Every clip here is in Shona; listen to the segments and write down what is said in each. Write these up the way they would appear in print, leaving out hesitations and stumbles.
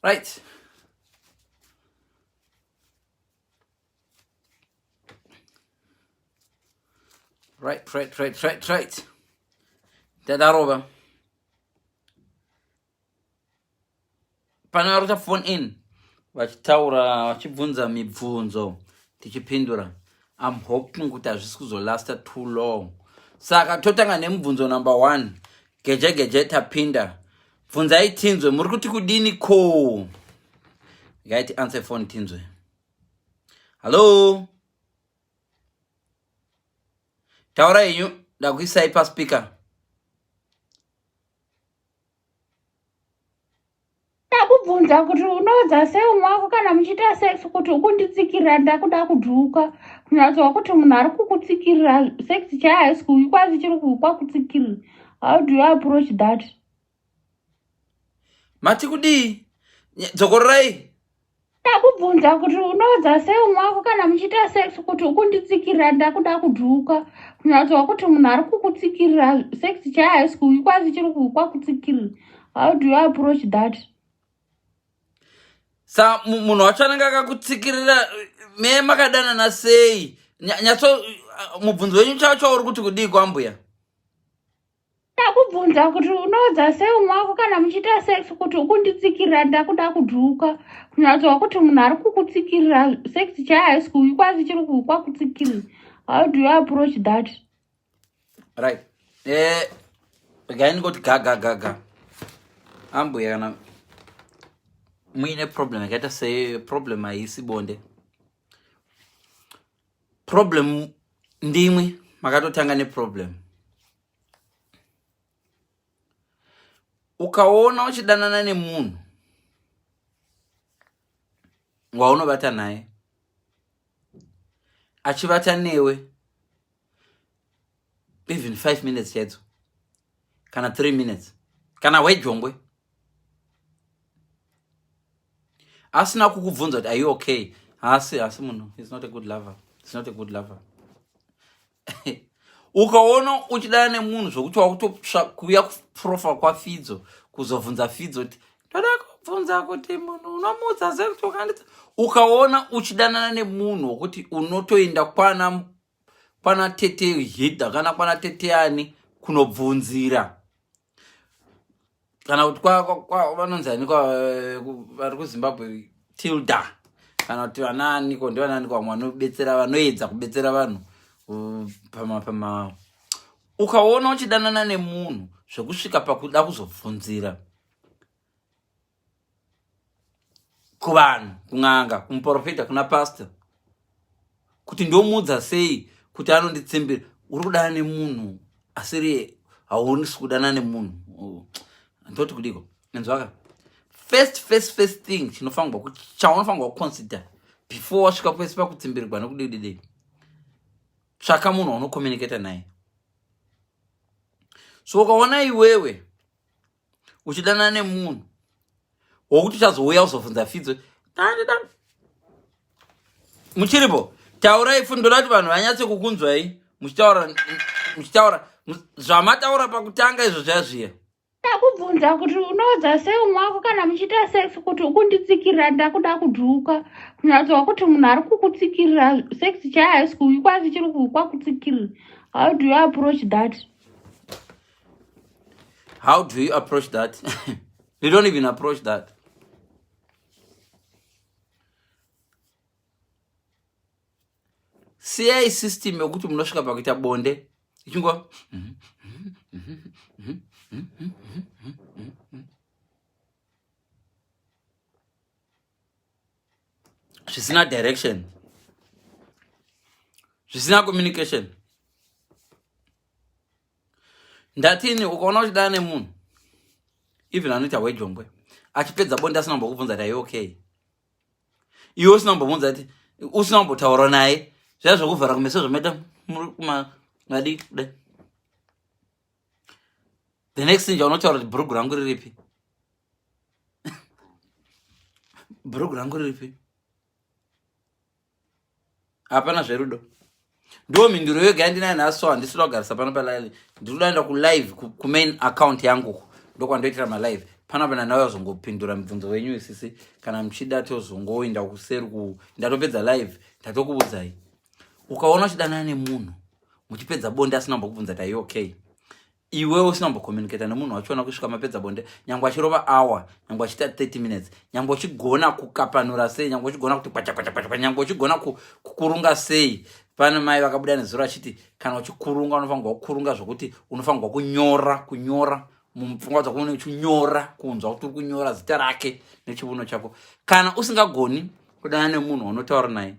Right. Right, right, right, right, right. Tadarova. Pane vari kuita phone in vachitaura vachibvunza mibvunzo tichipindura. I'm hoping kuti hazvisi kuzolasta too long. Saka totanga nemubvunzo number one. Geje geje tapinda. Bvunzai tinzwe muri kuti kudini ko? Ngaiti answer phone tinzwe. Hello? Taura henyu ndakuisai paspeaker. Ndakubvunza kuti unoudza sei umwe wako kana muchiita sex kuti ukunditsikirira ndakuda kudhuka kunyatsowa kuti munhu ari kukutsikirira sex chaiyo haisi kuikwa asi chiri kuikwa kutsikirira how do you approach that Mati kudii? Dzokororai. Ndakubvunza kuti unoudza sei umwe wako kana muchiita sex kuti ukunditsikirira ndakuda kudhuka kunyatsowa kuti munhu ari kukutsikirira sex chaiyo haisi kuikwa asi chiri kuikwa kutsikirira how do you approach that Sa munhu wacho anenge akakutsikirira me makadanana sei? Nyatso mubvunzo wenyu chacho uri kuti kudii kwambuya? Ndakubvunza kuti unoudza sei umwe wako kana muchiita sex kuti ukunditsikirira ndakuda kudhuka kunyatsowa kuti munhu ari kukutsikirira sex chaiyo haisi kuikwa asi chiri kuikwa kutsikirira how do you approach that Right. Eh, regai ndingoti ga ga ga ga. Ambuya kana muine problem yakaita sei problem haisi bonde. Problem ndimwi makatotanga neproblem. Ukaona uchidanana nemunhu waunovata naye achivata newe even 5 minutes chaidzo kana 3 minutes kana wejongwe asina kukubvunza kuti are you okay haasi haasi munhu is not a good lover is not a good lover ukaona uchidana nemunhu zvokuti wakutokuya kuprofa kwafidzo kuzobvunza fidzo kuti ndoda kubvunza kuti munhu unomuudza sei kuti wakandidza ukaona uchidanana nemunhu wokuti unotoenda kwana kwana tete hidha kana kwana tete ani kunobvunzira kana kuti vanonzi ani vari kuzimbabwe tilda kana kuti vanaaniko ndivanaaniko vamwe vanobetsera vanoedza kubetsera vanhu pama pama ukaona uchidanana nemunhu zvekusvika pakuda kuzobvunzira kuvanhu kun'anga kumuprofita kuna pastor kuti ndomuudza sei kuti anonditsimbira uri kudana nemunhu asiri haunisi kudana nemunhu oh, ndoti kudiko inzwaka first first first thing chinofanirwa chaunofanirwa kuconsider before wasvika kwese pakutsimbirigwa nekudididii tsvaka munhu waunokommunicata naye so ukaona iwewe uchidanana nemunhu wokuti uchazouya uzobvunza fidzo muchiripo taurai futi ndoda kuti vanhu vanyatse kukunzwai muchitaura muchitaura zvamataura pakutanga izvo zviya zviya ndakubvunza kuti unoudza sei umwe wako kana muchiita sex kuti ukunditsikirira ndakuda kudhuka kunyatsowa kuti munhu ari kukutsikirira sex chaiyo haisi kuikwa asi chiri kuikwa kutsikirira how do you approach that How do you approach that? You don't even approach that. Siyai system yokuti munosvika pakuita bonde ichingova zvisina direction, zvisina communication. Ndatini ukaona uchidana nemunhu even anoita hwejongwe achipedza bonde asina kumbokubvunza kuti ayi okay, iwe usina kumbobvunza kuti usina kumbotaura naye zviya zvekuvhara kumeso zvamaita muri kudai the next thing chaunotaura kuti bhurugu rangu riripi bhurugu rangu riripi hapana zverudo ndo mhinduro yoga yandinayo nhasi so handisi kuda kugarisa pano palive ndiri kuda kuenda kulive kumain account yangu ndokwandoitira malive. Panapa ndandauya kuzongopindura mibvunzo wenyu isisi. Kana muchida tozongoenda kuseri ku ndatopedza live ndatokuudzai. Ukaona uchidanana nemunhu muchipedza bonde asina kumbokubvunza kuti are you okay? Iwewe usina kumbocommunicata nemunhu wachona kusvika mapedza bonde, nyangwe achirova hour, nyangwe achiita 30 minutes, nyangwe uchigona kukapanura sei, nyangwe uchigona kuti kwacha kwacha kwacha, nyangwe uchigona kukurunga sei. Pane mai vakabuda nezuro achiti kana uchikurunga unofanirwa kukurunga zvokuti unofanirwa kunyora, kunyora mupfungwa dzako, une uchinyora kunzwa kuti uri kunyora zita rake nechivuno chako. Kana usingagoni kudana nemunhu waunotaura naye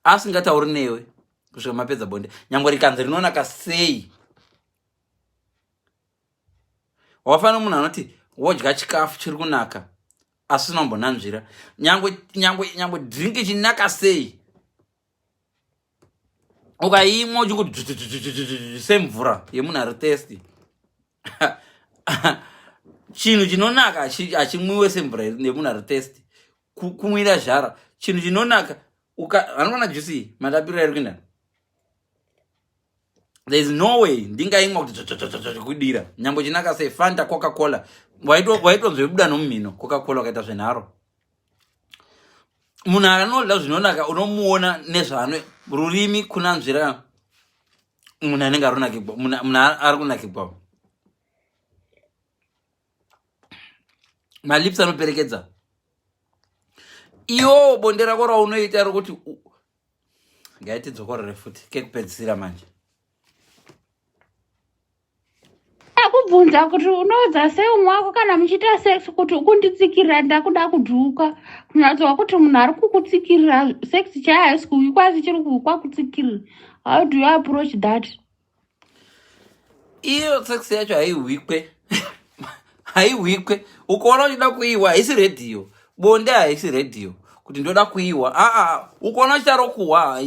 asingatauri newe kusvika mapedza bonde, nyangwe rikanzi rinonaka sei, wafanira munhu anoti wodya chikafu chiri kunaka asi unombonanzvira, nyangwe nyangwe nyangwe drink ichinaka sei, ukaimwa uchinguti semvura yemunhu ari thirsty. Chinhu chinonaka hachimwiwe semvura yemunhu ari thirsty, kumwira zhara. Chinhu chinonaka vanoona juice matapirira iri kuenda, there is no way ndingaimwa kuti kudira, nyangwe chinaka sei. Fanta, Coca Cola, waitonzwa ibuda nomumhino Coca Cola ukaita zvenharo. Munhu anoda zvinonaka unomuona nezvaano rurimi kunanzvira munhu anenge arunakigwa, munhu ari kunakigwa, malips anoperekedza. Iwo bonde rako raunoita rokuti ngaitidzokorore futi kekupedzisira manje. Akubvunza kuti unoudza sei umwe wako kana muchiita sex kuti ukunditsikirira ndakuda kudhuka, kunyatsowa kuti munhu ari kukutsikirira, sex chaiyo haisi kuhwikwa asi chiri kuhwikwa kutsikirira. How do you approach that? Iyo sex yacho haihwikwe, haihwikwe. Ukaona uchida kuihwa, haisi redhiyo bonde, haisi redhiyo kuti ndoda kuihwa. Aa, ukaona uchitaro kuhwa,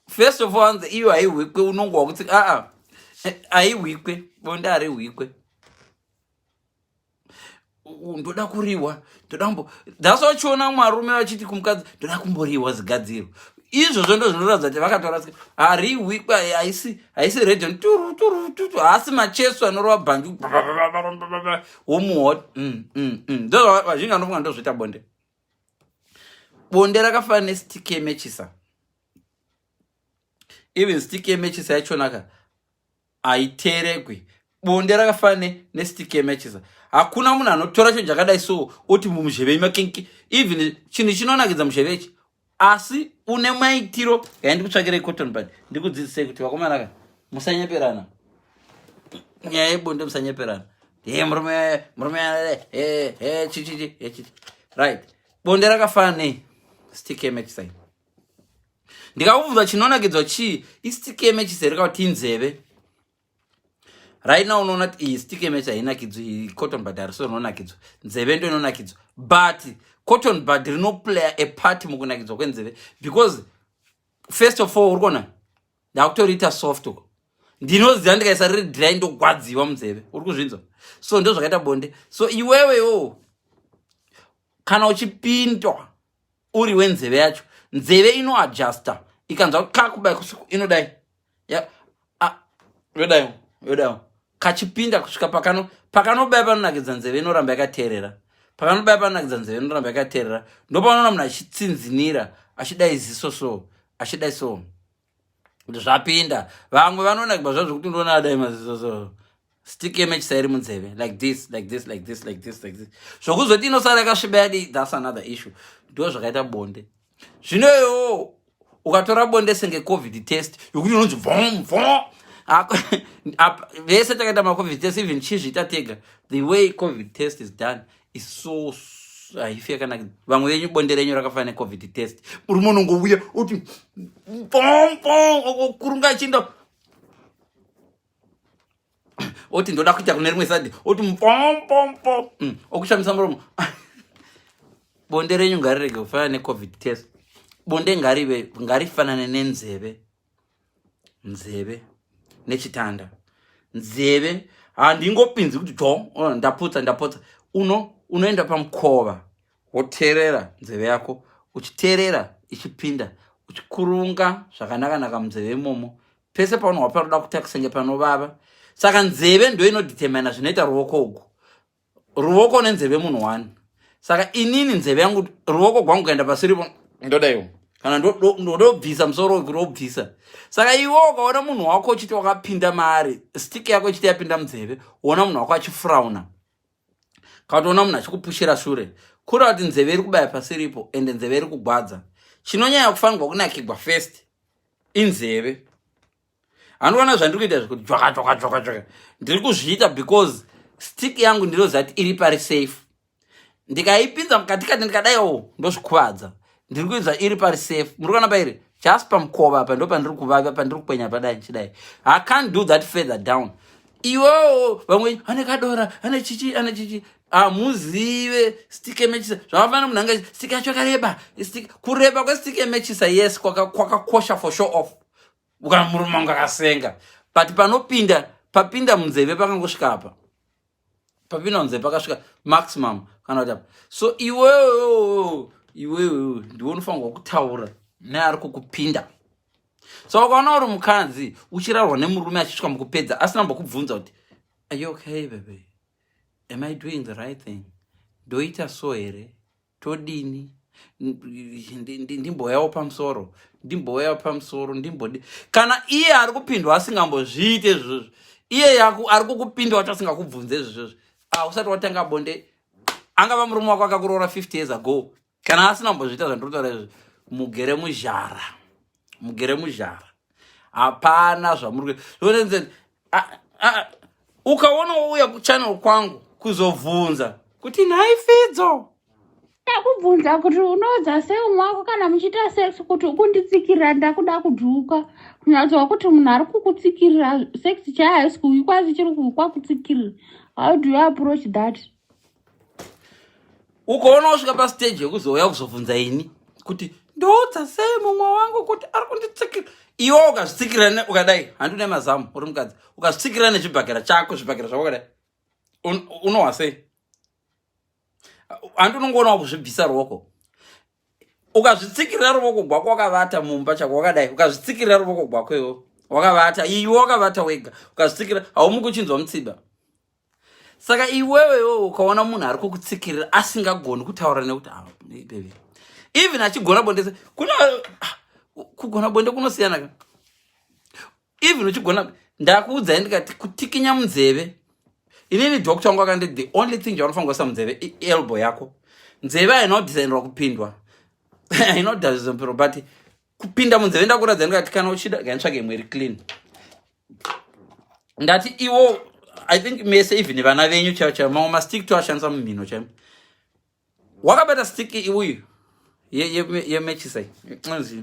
first of all, iyo haihwikwe, unongohwa kuti aa, haihwikwe. Bonde harihwikwe. Ndoda kuriwa, ndoda kumbo, that's why uchiona mwarume vachiti kumukadzi, "Ndoda kumboriwa zigadziro." Izvozvo ndo zvinoratidza kuti vakatora. Harihwikwa, haisi radio turu turu turu, haasi macheso anorova bhanju womuhwa. Ndo vazhinji vanofunga ndozvoita bonde. Bonde rakafanana nestick yemechisa. Even stick yemechisa yachonaka haiteregwi. Bonde rakafanana nestick yemechisa. Hakuna munhu anotora chinhu chakadai so oti mumuzheve makinki. Even chinhu chinonakidza muzheve ichi, asi une maitiro. Gai ndikutsvakirei cotton bud, ndikudzidzisei kuti vakomanaka, musanyeperana nyaya yebonde, musanyeperana. He murume, murume, he he chichichi he chichi. Right, bonde rakafanana nei? Stick yemechisa iyi. Ndikakubvunza chinonakidzwa chii, istick yemechisa here kuti inzeve? Right now unoona kuti iyi stick yemechisa hainakidzwi, cotton bud hariso rinonakidzwa, nzeve ndo inonakidzwa. But cotton bud rinoplaya a part mukunakidzwa kwenzeve because first of all, uri kuona ndakutoriita soft uko. Ndinoziva ndikaisa riri dry ndogwadziwa munzeve, uri kuzvinzwa? So ndo zvakaita bonde. So iwewe iwowo kana uchipindwa uri wenzeve yacho, nzeve inoadjusta. Ikanzwa kakubai inodai, yodai, yodai, kachipinda kusvika pakano pakanobaya panonakidza, nzeve inoramba yakateerera. Pakanobaya panonakidza, nzeve inoramba yakateerera. Ndopanoona munhu achitsinzinira, achidai ziso so, achidai so, kuti zvapinda. Vamwe vanonakirwa zvazvo zvekuti ndoona adai maziso so, stick yemechisa iri munzeve, like this, like this, like this, like this, like this. Zvokuzoti inosara yakasviba yadi, that's another issue. Ndo zvakaita bonde. Zvinoiwo ukatora bonde senge COVID test yokuti unonzi vom vom, vese takaita maCOVID test, even chizviita tega, the way COVID test is done is so haifi yakanaka. Vamwe venyu bonde renyu rakafanana neCOVID test. Murume unongouya uti pom pom, kurunga achienda, oti ndoda kuita kune rimwe side, oti pom pom pom, okushamisa muromo. Bonde renyu ngarirege kufanana neCOVID test. Bonde ngarive, ngarifanane nenzeve, nzeve nechitanda. Nzeve handingopinzi kuti jo, oh, ndaputsa, ndaputsa. Uno unoenda pamukova woteerera nzeve yako, uchiteerera ichipinda, uchikurunga zvakanaka-naka munzeve imomo. Pese paunohwa panoda kuita kusenge panovava. Saka nzeve ndo inodetermina zvinoita ruoko uku. Ruoko nenzeve munhu one. Saka inini nzeve yangu, ruoko gwangu kuenda pasiripo, ndodaiwo kana ndodobvisa musoro uku, ndobvisa. Saka iwe ukaona munhu wako uchiti wakapinda maari, stick yako ichiti yapinda munzeve, uona munhu wako achifrauna, katoona munhu achikupushira shure, kureva kuti nzeve iri kubaya pasiripo, ende nzeve iri kugwadza. Chinonyanya kufanirwa kunakigwa first inzeve. Handiona zvandiri kuita zvekuti jwaka jwaka jwaka jwaka, ndiri kuzviita because stick yangu ndinoziva kuti iri pari safe. Ndikaipinza mukatikati ndikadaiwo, ndozvikuvadza. Ndiri kuidza iri pari safe. Muri kuona pairi just pamukova apa, ndo pandiri kuvava, pandiri kukwenya padai chidai. I can't do that further down. Iwewo vamwe ane kadora, ane chichi, ane chichi, hamuzive stick yemechisa zvakafanira munhu anga stick yacho yakareba. Stick, kureba kwestick yemechisa, yes, kwakakosha for show off kana murume wangu akasenga, but panopinda, papinda munzeve pakangosvika apa, papinda munzeve pakasvika maximum kana kuti apa. So iwewe, iwewe ndiwe unofanirwa kutaura neari kukupinda. So ukaona uri mukadzi uchirarwa nemurume achisvika mukupedza asina mbokubvunza kuti, "Are you okay, baby? Am I doing the right thing? Ndoita so here? Todini? Ndimboyawo pamusoro, ndimboyawo pamusoro, ndimbodi?" Kana iye ari kupindwa asingambozviite izvozvo, iye ari kukupinda wacho asingakubvunze izvozvo, ah, usati watanga bonde. Angava murume wako akakuroora 50 years ago, kana asina kumbozviita zvandiri kutaura izvo, mugere muzhara, mugere muzhara, hapana zvamuri. Ukaona wauya kuchannel kwangu kuzobvunza kuti, "Nhai Fidzo," Ndakubvunza kuti unoudza sei umwe wako kana muchiita sex kuti ukunditsikirira, ndakuda kudhuka, kunyatsova kuti munhu ari kukutsikirira, sex chaiyo haisi kuikwa, asi chiri kuikwa kutsikirira. How do you approach that? Ukaona wasvika pastage yekuzouya kuzobvunza ini kuti ndoudza sei mumwe wangu kuti ari kunditsikira, iwe ukazvitsikira ukadai, handine mazamu, uri mukadzi, ukazvitsikira nechibhakera chako, zvibhakera zvako kadai, unohwa sei? Handi unongoonawo kuzvibvisa ruoko? Ukazvitsikirira ruoko gwako wakavata mumba chako wakadai, ukazvitsikirira ruoko gwako iwo wakavata, iwe wakavata wega, ukazvitsikira, haumuki uchinzwa mutsiba. Saka iwewe iwewe ukaona munhu ari kukutsikirira asingagoni kutaura nekuti, "Ah, baby," even achigona bonde, kuna, ah, kugona bonde kunosiyana ka. Even uchigona, ndakuudzai ndikati kutikinya munzeve, inini doctor wangu akandi the only thing chaunofanira kuisa munzeve ielbow yako. Nzeve haina kudhisainirwa kupindwa, haina kudhisainirwa, but kupinda munzeve, ndakuratidza ndikati kana uchida ganitsvage imwe iri clean. Ndati iwo, I think mese, even vana venyu chaivo chaivo, mamwe mastick toashandisa mumhino chaimo. Wakabata stick iuyu yemechisa inzi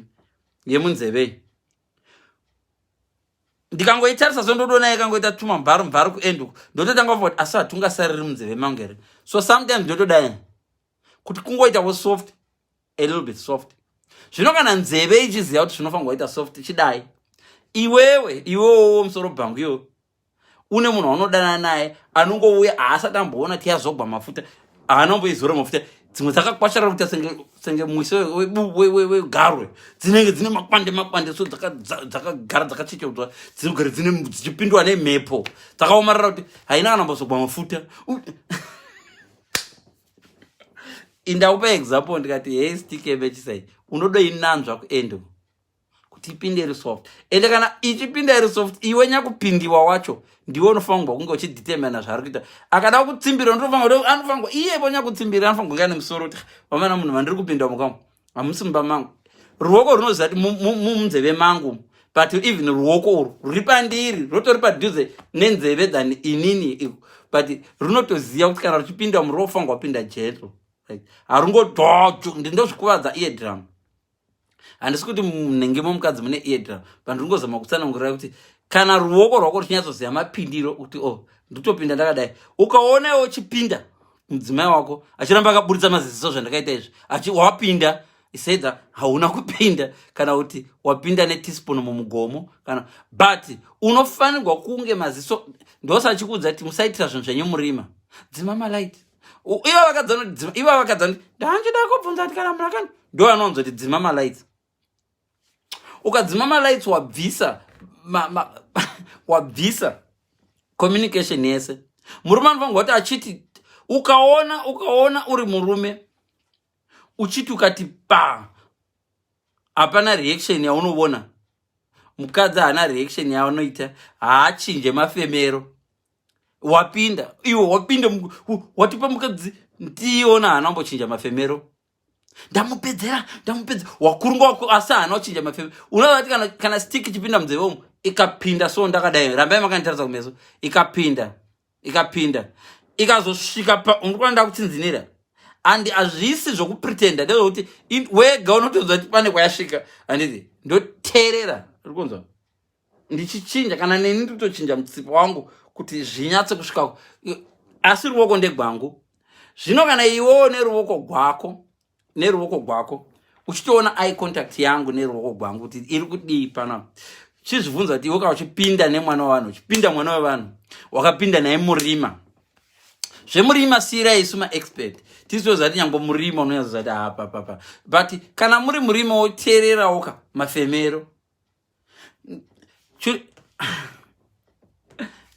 yemunzeve, ndikangoitarisa so, ndodona ikangoita tuma mbaru mbaru kuend uku, ndototanga kuva kuti asi hatungasariri munzeve mangu here? So sometimes ndotodai kuti kungoitawo soft, a little bit soft. Zvino kana nzeve ichiziva kuti zvinofanirwa kuita soft, chidai iwewe, iwewowo musoro bhangu iwe une munhu waunodana naye anongouya, haasati amboona kuti yazogwa mafuta, haanamboizora mafuta, dzimwe dzakakwasharara kuita senge mwise wegarwe, dzinenge dzine makwande makwande, so dzakagara dzakachecheudzwa, dzinogara dzine dzichipindwa nemhepo, dzakaomarara kuti haina kana mbozogwa mafuta. Indakupa example ndikati, "Hei, stick yemechisai unodoinanzva kuendo kuti ipinde iri soft." Ende kana ichipinda iri soft, iwe nyakupindiwa wacho ndiwe unofanirwa kunge uchidetermina zvaari kuita. Akada kutsimbira, anofanirwa iyepo nyakutsimbira anofanirwa kunge ane musoro kuti, "Vamana, munhu vandiri kupinda mukamu hamusi mumba mangu." Ruoko runoziva kuti munzeve mangu, but even ruoko urwu ruri pandiri rotori padhuze nenzeve than inini, but runotoziva kuti kana ruchipinda murunofanirwa kupinda gentle, harungodojo ndindozvikuvadza eardrum. Handisi kuti munenge momukadzi mune eardrum, but ndingozama kutsanangurira kuti kana ruoko rwako ruchinyatsoziva mapindiro kuti, "Oh, nditopinda ndakadai." Ukaona iwe uchipinda, mudzimai wako achiramba akaburitsa maziso, zvandakaita izvi, achi wapinda isedza hauna kupinda, kana kuti wapinda neteaspoon mumugomo kana, but unofanirwa kunge maziso. Ndosachikuudza kuti musaitira zvinhu zvenyu murima, dzima malight. Ivo vakadzi vanoti, "Ndanchida kubvunza kuti kana munhu akani," ndo vanonzwa kuti dzima malights. Ukadzima malights, wabvisa wabvisa Communication yese, murume anofanirwa kuti achiti ukaona uri murume uchiti ukati pa, hapana reaction yaunoona. Mukadzi haana reaction yaanoita, haachinje mafemero. Wapinda iwe, wapinda, watipa mukadzi ndiona haana kumbochinja mafemero. Ndamupedzera, ndamupedzera, wakurunga wako, asi haana kuchinja mafemero. Unoziva kuti kana stick ichipinda munzeve umu, ikapinda so, ndakadai, rambai makanditarisa kumeso, ikapinda, ikapinda, ikazosvika pa undikuona ndakutsinzinira, and hazvisi zvokupretenda, ndezvokuti wega unotonzwa kuti pane kwayasvika, handiti? Ndoteerera, uri kunzwa ndichichinja, kana neni ndikutochinja mutsipa wangu kuti zvinyatse kusvika, asi ruoko ndegwangu. Zvino kana iwewo neruoko gwako uchitoona eye contact yangu neruoko gwangu kuti iri kudii panapa, chizvibvunza kuti iwe kana uchipinda nemwana wevanhu, uchipinda mwana wevanhu, wakapinda naye murima. Zvemurima siyirai isu maexpert tisitoziva kuti nyange murima unonyatsoziva kuti hapapapa, but kana muri murima woteererawo ka mafemero.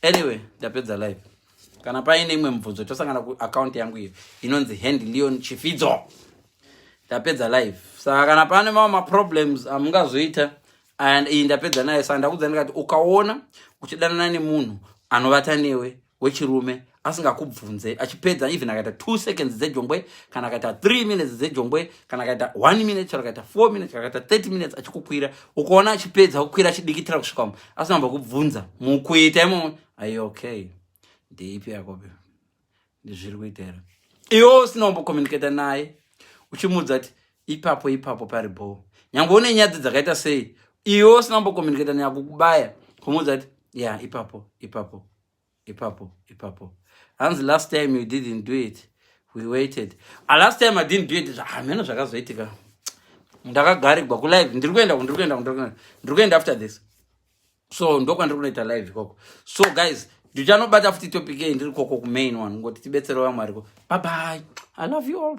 Anyway, ndapedza live. Kana paine imwe mubvunzo, tosangana kuaccount yangu iyo inonzi Hand Leon Chifidzo. Ndapedza live. Saka kana pane mamwe maproblems amungazoita, and iyi ndapedza nayo. Saka ndakudza ndikati ukaona uchidanana nemunhu anovata newe wechirume asingakubvunze achipedza, even akaita 2 seconds dzejongwe, kana akaita 3 minutes dzejongwe, kana akaita 1 minute, chero akaita 4 minutes, kana akaita 30 minutes achikukwira, ukaona achipedza kukwira, achidikitira kusvikamo, asina kubvunza mukuita imomo, "Are you okay? Ndeipi yakobe? Ndizviri kuita here?" Iwe usina kumbocommunicata naye, uchimuudza kuti ipapo ipapo pari bho, nyange une nyadzi dzakaita sei, iwe usina kumbocommunicata naye, kukubaya, kumuudza kuti ya, ipapo ipapo ipapo ipapo. Hanzi, "Last time you didn't do it, we waited." Ah, last time I didn't do it, hameno zvakazoitika, ndakagarigwa kulive. Ndiri kuenda, ndiri kuenda, ndiri kuenda after this, so ndokwandiri kunoita live ikoko. So guys, ndichanobata futi topic iyi ndiri koko kumain one, ngoti tibetserewo vamwe variko. Bye bye, I love you all.